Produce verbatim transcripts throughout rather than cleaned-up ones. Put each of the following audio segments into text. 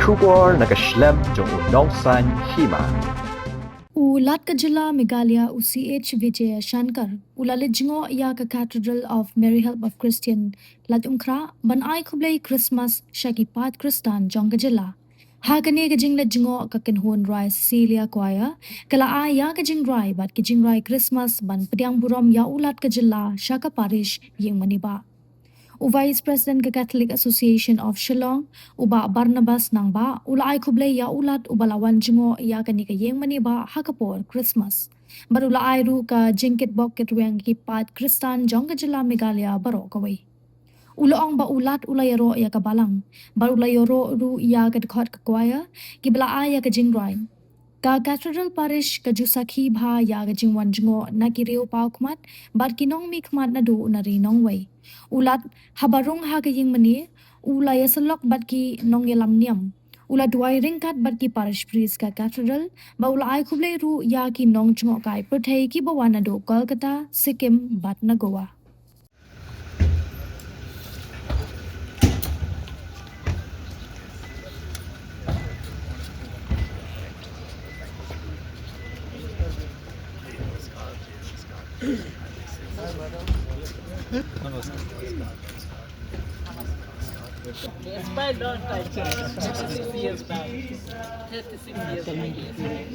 Khubor na ka shlem jong u nongsaiñ hima. U Lat ka Jylla Meghalaya u C H Vijayashankar u la leit jngoh ïa ka Cathedral of Mary Help of Christian Laitumkhrah ban ai khublei Christmas sha ki paid Khristan jong ka jylla. Ha kane ka jingleit jngoh, ka kynhun rai Cecilia Choir ka la ai ïa ka jingrai bad ki jingrai Christmas ban pdiang burom ïa u Lat ka jylla sha ka parish Ïingmane Bah. U Vice President ka Catholic Association of Shillong, u Bah Barnabas Nangbah, u la ai khublei ïa u Lat uba la wan jngoh ïa kane ka Ïingmane Bah ha ka por Christmas. Bad u la ai ruh ka jingkitbok kitrwiang ki paid Khristan jong ka jylla Meghalaya baroh kawei. U la ong ba u Lat u la ïaroh ïa ka balang bad u la ïaroh ruh ïa ka dkhot ka choir kiba la ai ïa ka jingrai. Ka Cathedral Parish ka ju sakhi bha ïa ka jingwan jngoh na ki riew paw khmat bad ki nongmihkhmat naduh na ri nongwei. U Lat haba rung ha ka Ïingmane, u la ïasyllok bad ki nongïalam niam. U la duwai ryngkat bad ki parish priest ka Cathedral bad u la ai khublei ruh ïa ki nongjngohkai pyrthei kiba wan naduh Kolkata, Sikkim bad na Goa. It's quite long time. Sixty-six years back. Thirty-six years back.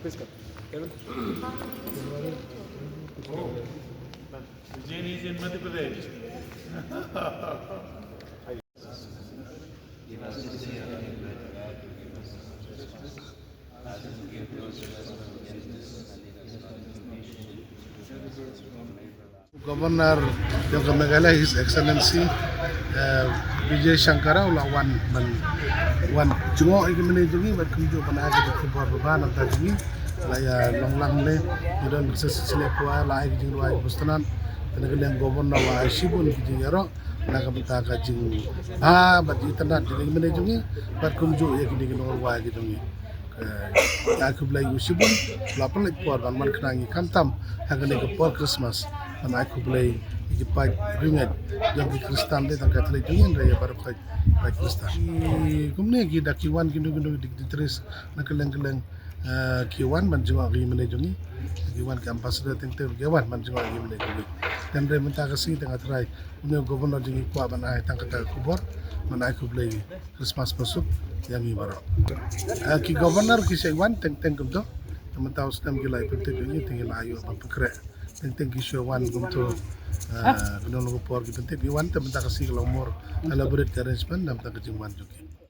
Please come. Kevin? Jain is in Madhya Pradesh. Governor jong ka Meghalaya, His Excellency, eh, Vijay Shankar, u la wan ban wan jngoh ïa ki mane jong ngi bad kumjuh ban ai ka khubor ba bha na ka bynta jong ngi. La ïa long lang ne, ngi don ka silsila choir, la ai ka jingrwai ba sngewtynnat. Te na ka liang Governor la ai shibun ki jingïaroh na ka bynta ka jingbha bad jingitynnat jong ki mane jong ngi bad kumjuh ïa kine ki nongrwai ki jong ngi. Ka ai khublei ïa u shibun, la pynleit por ban wan khnang ïa khamtam ha kane ka por Christmas ban ai khublei ïa ki paid riewngeit jong ki Khristan, dei tang Katholik jong ngi, hynrei ïa baroh paid, paid Khristan. Ki kumne ki da ki wan kino kino ki dignitaries na kylleng kylleng, eh, ki wan ban jngoh ïa ki mane jong ngi. Ki wan ki ambassador teng teng ki wan ban jngoh ïa ki mane jong ngi. Te hynrei mynta ka sngi te nga tharai une u Governor jong ngi kwah ban ai tang kata ka khubor ban ai khublei Christmas basuk ïa ngi baroh. Eh, ki Governor ki shait wan teng teng kumto. Te mynta u snem ki la ïa pyntip ïa ngi, te ngi la ïoh ban pynkhreh. Teng teng ki shu wan kumto, eh, kano kano ka por ki pyntip ki wan, te mynta ka sngi ka long more elaborate arrangement na bynta ka jingwan jong ki.